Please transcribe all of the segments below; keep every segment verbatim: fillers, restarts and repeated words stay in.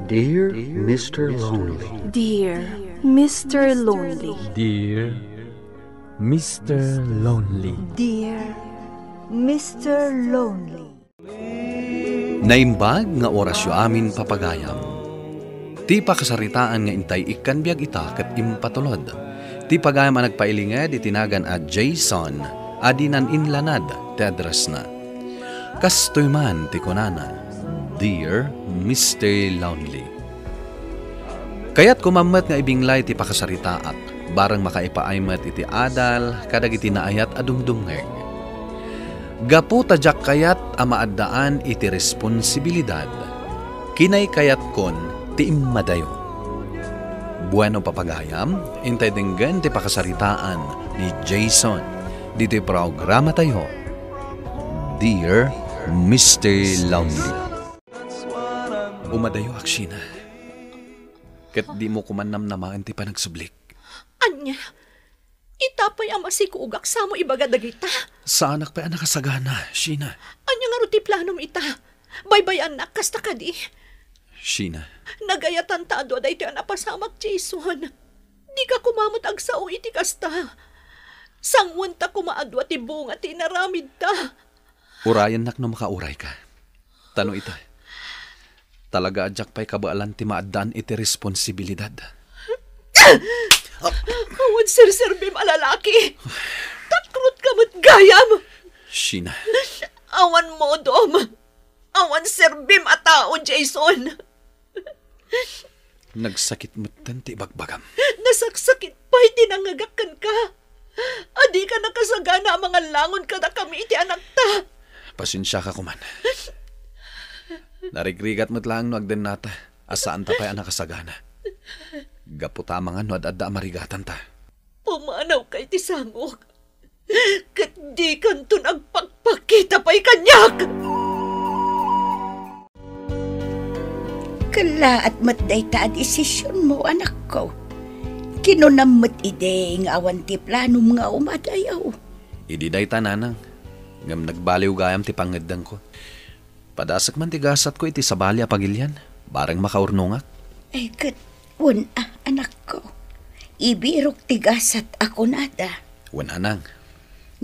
Dear Mister Lonely. Dear Mister Lonely. Dear Mister Lonely. Dear Mister Lonely. Naimbag nga orasyo amin, papagayam. Ti pakasaritaan nga intay ikkan biag ita ket impatulod. Ti pagayam a nagpailinged iti nagan a Jason a dinan inlanad ti addressna. Kastoy man ti kunana, "Dear Mister Lonely." Kayatko man met nga ibinglay ti pakasaritaak, bareng makaipaay met iti adal kadagiti naayat a dumdumngeg. Gapu ta diak kayat a maaddaan iti responsibilidad, kinaykayatkon ti immadayo. Bueno, papagayam, intay denggen ti pakasaritaan ni Jason ditoy programatayo, Dear Mister Lonely. Umadayo, Sheena. Ket dimo koma namnamaen ti panagsublik. Ania? Ita pay a masikugak samo ibaga dagita? Saanak pay a nakasagana, Sheena. Ania ngarud ti planom ita? Baybay-annak kasta kadi? Sheena. Nagayatan ta adu a daytoy a napasamak, Jason. Dika koma met agsao iti kasta. Sangoen ta koma adu a ti bunga ti inaramidta. Urayennak no makaurayka. Ta no ita, talaga a diak pay kabaelan ti maaddaan iti responsibilidad. Awan serserbim a lalaki! Takrotka met gayam! Sheena. Awan modom! Awan serbim a tao, Jason! Nagsakit metten ti ibagbagam. Nasaksakit pay ti nangngegak kenka. A dika nakasagana a mangallangon kadakami iti anakta. Pasensiaka koman. Narigrigat met laeng no agdennata a saanta pay a nakasagana. Gapu ta amangan no ad-adda a marigatanta. Pumanawka iti sangok. Ket dikanton agpakpakita pay kaniak! Kellaat met dayta a desisionmo, anakko. Kinunam met idi nga awan ti planom nga umadayo. Idi dayta, nanang, ngem nagbaliw gayam ti pangngeddengko. Padasek man ti gasatko iti sabali a pagilian, bareng makaurnongak. Ay, ket wen a, anakko. Ibirok ti gasat a kunada. Wen, nanang.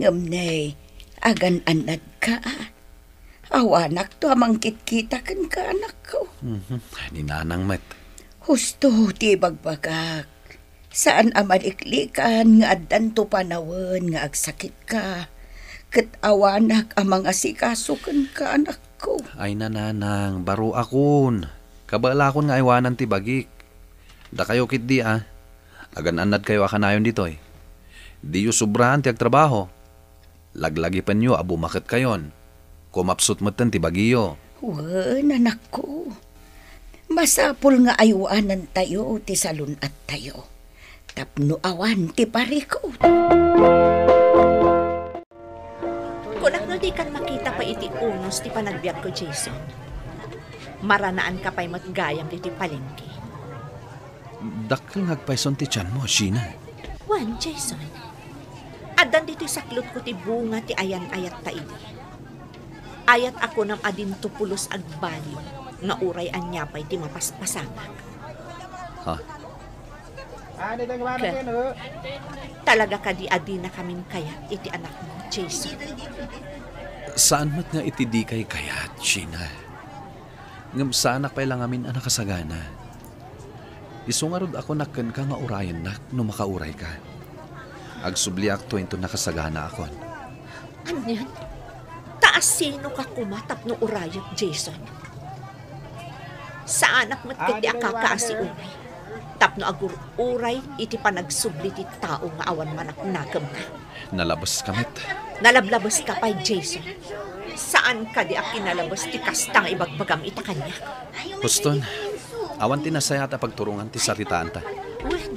Ngem ne, agan-annadka a. Awanakto a mangkitkita kenka, anakko. Mhm. Ni nanang met. Husto ti ibagbagak. Saan a maliklikan nga addanto panawen nga agsakitka, ket awanak a mangasikaso kenka, anakko. Ay, nanang, baroakon. Kabaelakon nga aywanan ti bagik. Dakayo ketdi a, agan-annadkayo a kanayon ditoy. Diyo sobraan ti agtrabaho. Laglagipenyo a bumaketkayon. Kumapsut metten ti bagiyo. Wen, anakko. Masapul nga aywanantayo ti salun-attayo tapno awan ti parikut. Kunak no dikan makita pay iti unos ti panagbiagko, Jason. Maranaanka pay met gayam ditoy palengke. Dakkel nga agpayson ti tianmo, Sheena. Wen, Jason. Addan ditoy saklotko ti bunga ti ayan-ayatta idi. Ayat a kunam a dinto pulos agbaliw nga uray ania pay ti mapaspasamak. Ha? Ket, talaga kadi a dinakamin kayat iti anakmo, Jason? Saan met nga iti dikay kayat, Sheena. Ngem saanak pay la ngamin a nakasagana. Isu ngarud a kunak kenka nga urayennak no makaurayka. Agsubliakto inton nakasaganaakon. Anian? Ta asinoka koma tapno urayek, Jason? Saanak met ketdi a kakaasi unay tapno agur-uray iti panagsubli ti tao nga awan manaknakemna. Nalabes ka met. Nalablabeska pay, Jason. Saan kadi a kinalabes ti kasta nga ibagbagam ita kaniak? Huston, awan ti nasayaat a pagturongan ti saritaanta. Wen,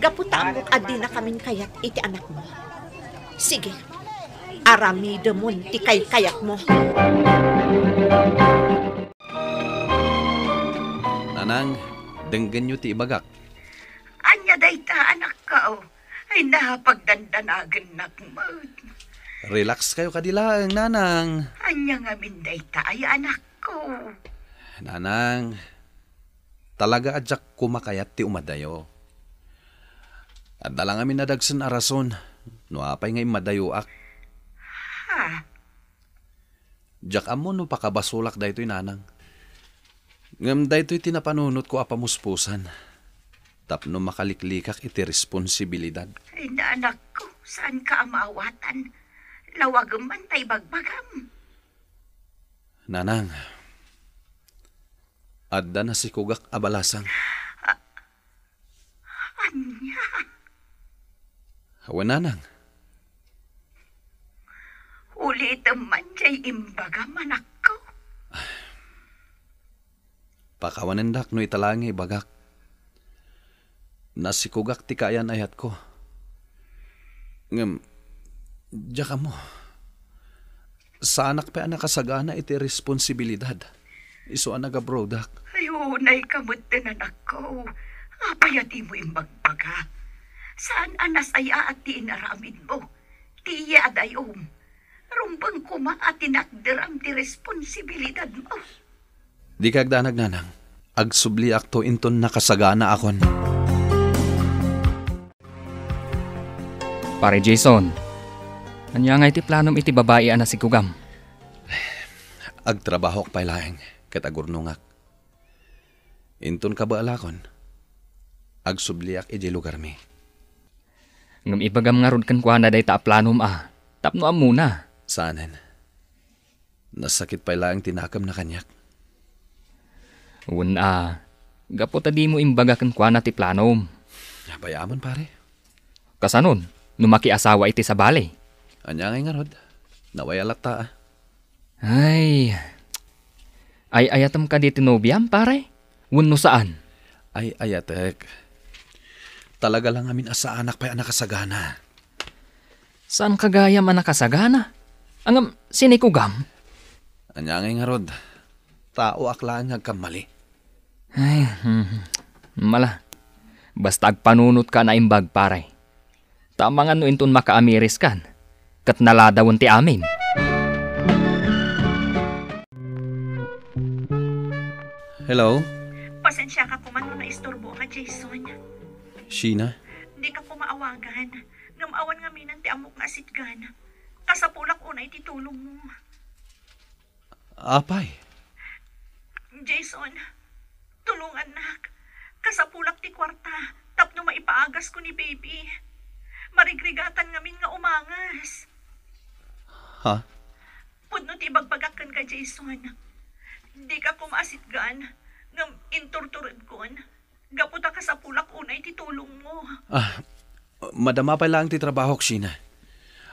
gapu ta ammok a dinakamin kayat iti anakmo. Sige, aramidemon ti kaykayatmo. Nanang, denggenyo ti ibagak. Ania dayta, anakko? Ay, napagdandanagennak met. Relax kayo kadi laeng, Nanang. Ania ngamin dayta ay, anakko? Nanang, Talaga a diak koma kayat ti umadayo. Adda la ngamin a dagsen a rason no apay nga immadayoak. Ha? Diak ammo no pakabasolak daytoy, Nanang. Ngem daytoy ti napanunotko a pamuspusan tapno makaliklikak iti responsibilidad. Ay, anakko, saanka a maawatan. Lawagem man ta ibagbagam. Nanang, adda nasikogak a balasang. Ania? Awan, Nanang. Ulitem man jay imbagam, anakko. Pakawanendak no ita laeng nga ibagak. Nasikogak ti kaayan-ayatko. Ngem, diak ammo. Saanak pay a nakasagana iti responsibilidad. Isu a nag-abroadak. Ay, unayka metten, anakko. Apay a dimo imbagbaga? Saan a nasayaat ti inaramidmo? Ti iyadayom. Rumbeng koma a tinakderam ti responsibilidadmo. Dika agdanag, Nanang. Agsubliakto inton nakasaganaakon. Pare Jason, ania ngay ti planom iti babai a nasikogam? Agtrabahok pay laeng ket agurnongak. Inton kabaelakon, agsubliak idiay lugarmi. Ngem ibagam ngarud kenkuana dayta a planom a, tapno ammona. Saanen. Nasakit pay laeng ti nakemna kaniak. Wen a, gapu ta dimo imbaga kenkuana ti planom. Bay-amon, pare. Kasanon, no makiasawa iti sabali? Ania ngay ngarud? Nawaya latta, a. Ay, ay-ayatem kadi ti nobiam, pare? Wenno saan? Ay-ayatek. Talaga la ngamin a saanak pay a nakasagana. Saanka gayam a nakasagana? Ngem, sinikogam? Ania ngay ngarud? Taoak laeng nga agkammali. Ay, hmm, mala. Basta agpanunotka a naimbag, pare. Ta amangan no inton makaamiriskan, ket naladawen ti amin. Hello? Pasensiaka koma no naisturboka, Jason. Sheena? Dika koma awagan, ngem awan ngamin ti ammok nga asitgan. Kasapulak unay ti tulongmo. Apay? Jason, tulongannak. Kasapulak ti kuarta tapno maipaagasko ni baby. Marigrigatan ngamin nga umangas. Ha? Pudno ti ibagbagak kenka, Jason. Dika koma asitgan, ngem inturturedkon. Gapu ta kasapulak unay ti tulongmo. Ah, madama pay laeng ti trabahok, Sheena.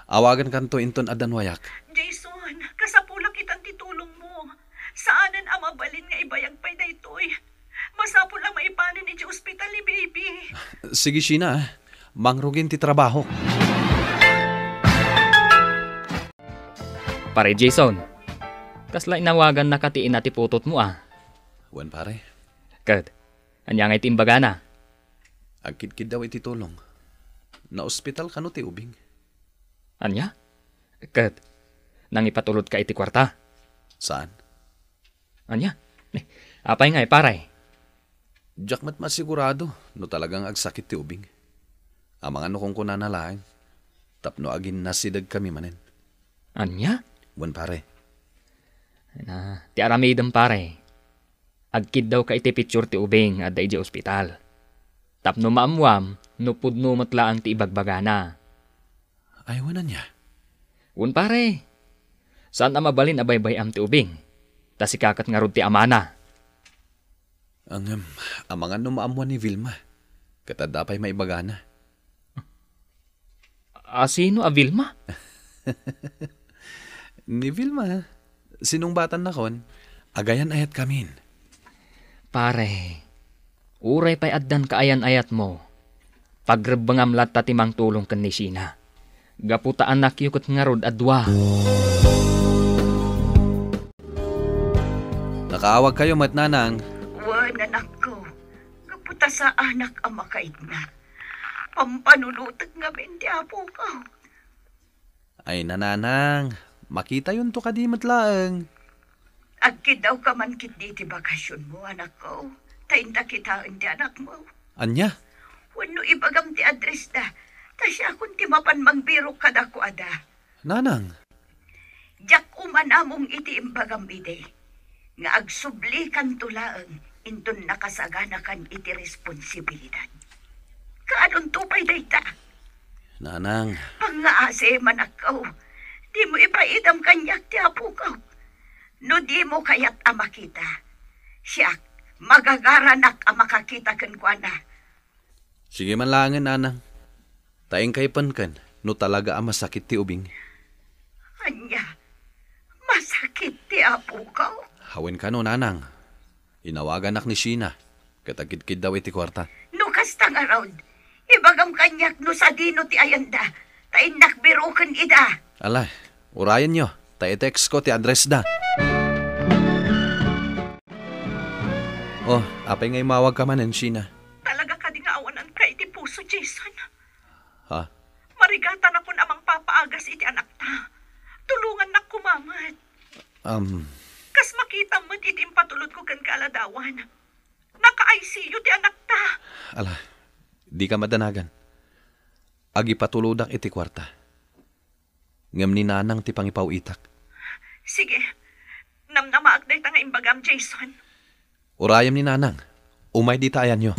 Awagankanto inton addan wayak. Jason, kasapulak itan ti tulongmo. Saanen a mabalin nga ibayag pay daytoy. Masapul a maipanen idiay ospital ni baby. Sige, Sheena, ah. Mangrugin ti trabahok. Pare Jason, kasla inawagannaka ti ina ti putotmo, a? Wen, pare. Ket, ania ngay ti imbagana? Agkidkiddaw iti tulong. Naospital kano ti ubing. Ania? Ket, nangipatulodka iti kuarta? Saan? Ania? Ni, apay ngay, pare? Diak met masigurado no talagang agsakit ti ubing. Amangan no kunkunana laeng, tapno aginnasidegkami manen. Ania? Wen, pare. Na, ti aramidem, pare. Agkiddawka iti picture ti ubing nga adda idiay ospital. Tapno maammuam no pudno met laeng ti ibagbagana. Ay, wen ania? Wen, pare. Saan a mabalin a baybay-am ti ubing. Ta sika ket ngarud ti amana. Ngem, amangan no maammuan ni Vilma. Ket adda pay maibagana. A, sino a Vilma? Ni Vilma, sinungbatannakon, agayan-ayatkamin. Pare, uray pay addan kaayan-ayatmo, pagrebbengam latta ti mangtulong ken ni Sheena. Gapu ta anakyo ket ngarud a dua. Nakaawagkayo met, Nanang. Wen, anakko. Gapu ta saanak a makaigna. Pampanunotek ngamin ti apokaw. Ay, Nanang, makitayonto kadi met laeng. Agkiddawka man ketdi iti bakasionmo, anakko. Ta inta kitaen ti anakmo. Ania? Wenno ibagam ti addressda, ta siakon ti mapan mangbirok kadakuada. Nanang. Diak umanamong iti imbagam idi, nga agsublikanto laeng inton nakasaganakan iti responsibilidad. Kaanonto pay dayta? Nanang. Pangngaasi, manakkaw. Dimo ipaidam kaniak ti apokaw. No dimo kayat a makita, siak, magagaranak a makakita kenkuana. Sige man laengen, nanang. Ta inkay penken no talaga a masakit ti ubing. Ania? Masakit ti apokaw? Awan kano, nanang. Inawaganak ni Sheena, ket agkidkiddaw iti kuarta. No kasta ngarud, ibagam kaniak no sadino ti ayanda, ta innak biroken ida. Ala, urayenyo, ta i-text ko ti addressda. Oh, apay nga immawagka manen, Sheena? Talaga kadi nga awananka iti puso, Jason? Ha? Marigatanakon a mangpapaagas iti anakta. Tulongannak koma met. Um. Kas makitam met iti impatulodko kenka a ladawan. Naka-I C U ti anakta. Ala, dika madanagan. Agipatulodak iti kuarta. Ngem ni Nanang ti pangipaw-itak. Sige. Namnamaak dayta nga imbagam, Jason. Urayem ni Nanang. Umay dita ayanyo.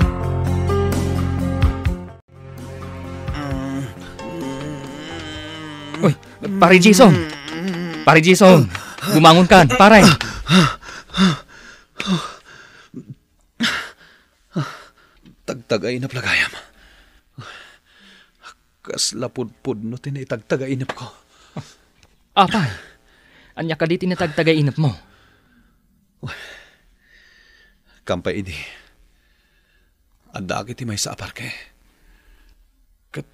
Uy, Pare Jason! Pare Jason! Bumangon kan, pare! Tagtagainep la gayam. Kasla pudpudno ti naitagtagainepko. Apay, ania kadi ti natagtagainepmo? Kaam pay idi, addaak iti maysa a parke. Ket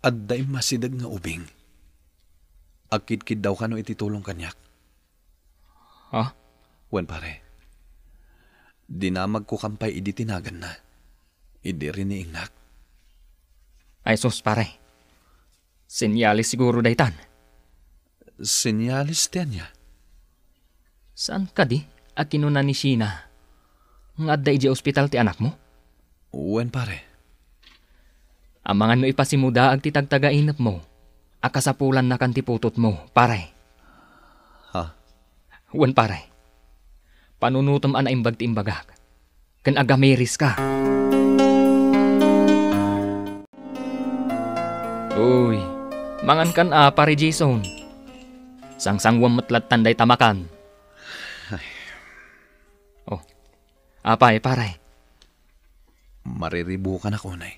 adda immasideg nga ubing. Agkidkiddaw kano iti tulong kaniak. Ha? Wen, pare. Dinamagko kaam pay idi ti naganna. Idi riniingnak. Ay sus, pare. Senyales siguro daytan. Senyales ti ania? Saan kadi a kinuna ni Sheena nga adda idiay ospital ti anakmo? Wen, pare. Amangan no ipasimudaag ti tagtagainepmo a kasapulannakan ti putotmo, pare. Ha? Wen, pare. Panunotem a naimbag ti imbagak. Ken agamiriska. Uy, mangankan a, pare Jason. Sangsanguam met lattan dayta makan. Ay. Oh, apay, pare? Mariribukanak unay.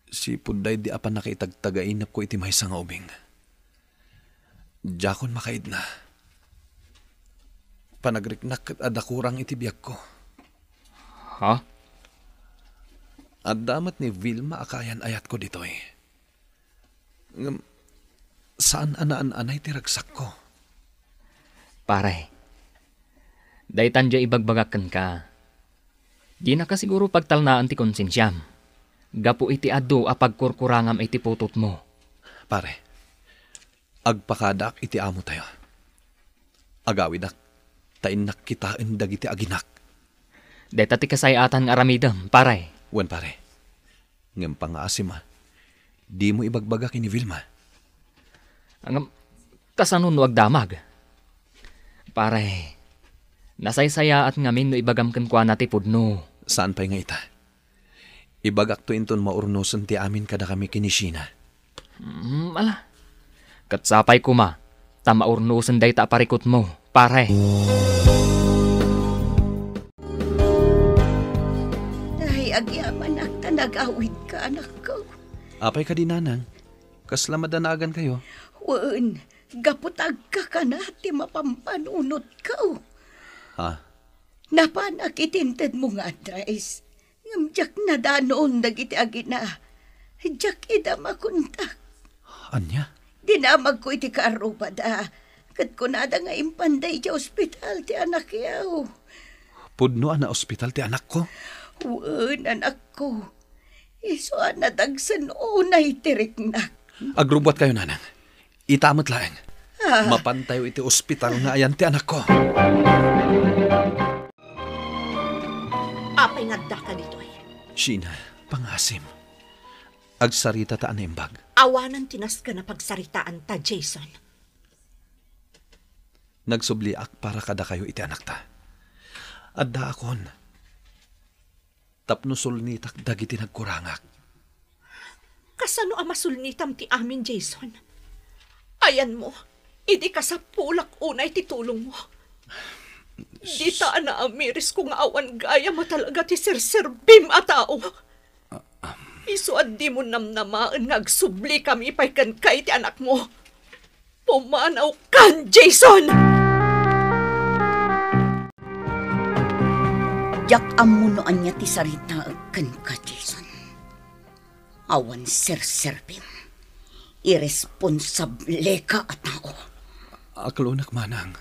Sipud daydi a pannakaitagtagainepko iti maysa nga ubing. Diakon makaidna. Panagriknak ket adda kurang iti biagko. Ha? Adda met ni Vilma a kaayan-ayatko ditoy. Ngem saan a naan-anay ti ragsakko. Pare, daytan diay ibagbagak kenka. Dinaka siguro pagtalnaen ti konsensiam gapu iti adu a pagkurkurangam iti putotmo. Pare, agpakadaak iti amotayo. Agawidak, ta innak kitaen dagiti aginak. Dayta ti kasay-atan nga aramidem, pare. Wen, pare. Ngem pangngaasim a, dimo ibagbaga ken ni Vilma. Ngem, kasano no agdamag? Pare, nasaysayaat ngamin no ibagam kenkuana ti pudno. Saan pay nga ita? Ibagakto inton maurnosen ti amin kadakami ken ni Sheena. Mm, ala. Ket sapay koma, ta maurnosen dayta a parikutmo, pare. Ay, agyamanak ta nagawidka, anakko. Apay kadi, nanang? Kasla madanagankayo? Wen, gapu ta agkakana ti mapampanunotko. Ha? Napanak iti intedmo nga address. Ngem diak nadanon dagiti agina. Diak ida makontak. Ania? Dinamagko iti karrubada, ket kunada nga impanda idiay ospital ti anakyo. Pudno a naospital ti anakko? Wen, anakko. Isu a nadagsen unay ti riknak. Agrubbuatkayo, nanang. Ita met laeng. Ah. Mapantayo iti ospital nga ayan ti anakko. Apay nga addaka ditoy? Sheena, pangasim. Agsarita ta a naimbag. Awanen ti nasken a pagsaritaan ta, Jason. Nagsubliak para kadakayo iti anakta. Addaakon tapno sulnitak dagiti nagkurangak. Kasano a masulnitam ti amin, Jason? Ayanmo, idi kasapulak unay ti tulongmo. Dita a naamirisko nga awan gayam a talaga ti serserbim a tao. Isu a dimo namnamaen nga agsublikami pay kenka iti anakmo. Pumanawkan, Jason! Diak ammo no ania ti saritaek kenka, Jason. Awan serserbim. Irresponsableka a tao. Aklonak, manang.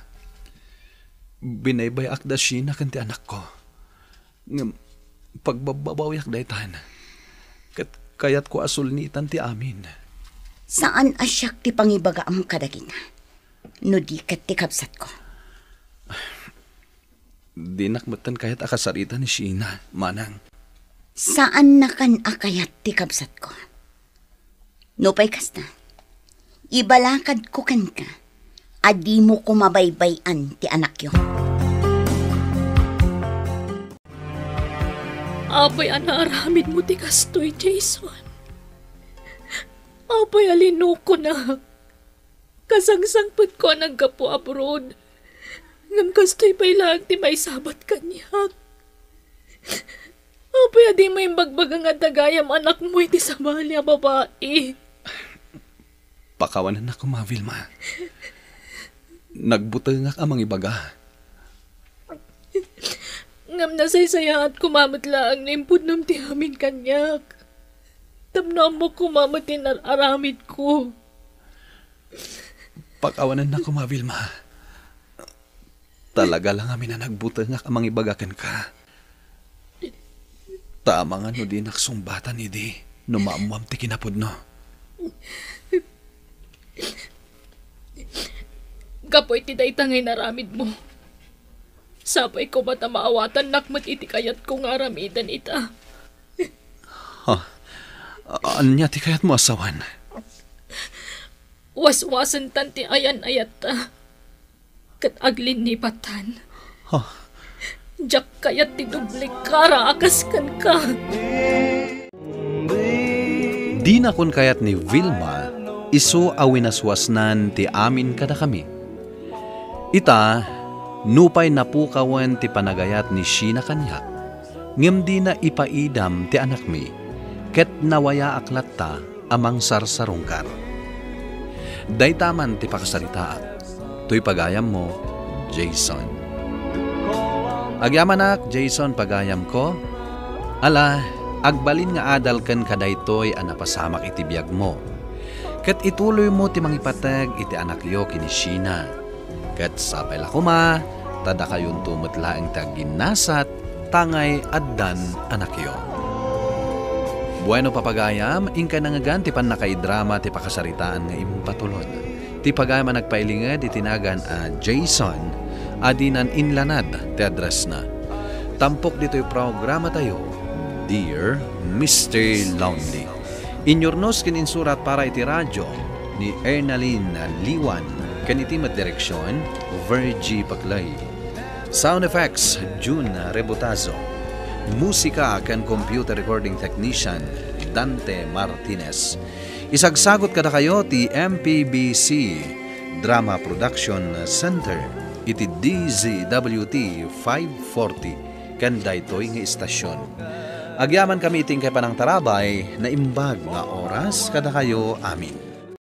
Binaybay-ak da Sheena ken ti anakko. Ngem pagbabbabawiak daytan, ket kayatko a sulnitan ti amin. Saan a siak ti pangibagaam kadagina, no di ket ti kabsatko. Dinak metten kayat a kasarita ni Sheena, manang. Saannakan a kayat ti kabsatko. Nupay kasta, ibalakadko kenka a dimo koma baybay-an ti anakyo. Apay a naaramidmo ti kastoy, Jason? Apay a linokonak? Kasangsangpetko a naggapu abroad. Ngem kastoy pay laeng ti maisabat kaniak. Apay a dimo imbagbaga nga adda gayam anakmo iti sabali a babai? Pakawanennak koma, Vilma. Nagbutengak a mangibaga. Ngem nasaysayaat koma met laeng no impudnom ti amin kaniak. Tapno ammok koma met ti nar-aramidko. Pakawanennak koma, Vilma. Talaga la ngamin a nagbutengak a mangibaga kenka. Ta amangan no dinak sungbatan idi no maammuam ti kinapudno. Gapu iti dayta nga inaramidmo, sapay koma ta maawatannak met iti kayatko nga aramiden ita. Ha? Ania ti kayatmo a sawen? Waswasentan ti ayan-ayatta ket aglinnipatan. Ha? Diak kayat ti doble kara a kas kenka. Dinakon kayat ni Vilma isu a winaswasnan ti amin kadakami. Ita, nupay napukawen ti panagayat ni Sheena kaniak, ngem dina ipaidam ti anakmi, ket nawayaak latta a mangsarsarungkar. Dayta man ti pakasaritaak. Toy pagayammo, Jason. Agyamanak, Jason, pagayamko. Ala, agbalin nga adal kenka daytoy a napasamak iti biagmo. Ket ituloymo ti mangipateg iti anakyo ken ni Sheena. Ket sapay la koma, ta dakayonto met laeng ti agginnasat, tangay addan anakyo. Bueno, papagayam, inka nangngegan ti pannakaidrama ti pakasaritaan nga impatulod. Ti pagayam a nagpailinged iti nagan a Jason, a dinan inlanad ti addressna. Tampok ditoy programatayo, Dear Mister Lonely. Inyurnos ken insurat para iti radio ni Ernalyn Liwan, ken iti met direksion, Virgie Paclay. Sound effects, Jun Rebotazo. Musika ken computer recording technician, Dante Martinez. Isagsagut kadakayo ti M P B C Drama Production Center iti D Z W T five forty ken daytoy nga istasyon. Agyamankami iti inkay panangtarabay, naimbag nga oras kadakayo amin.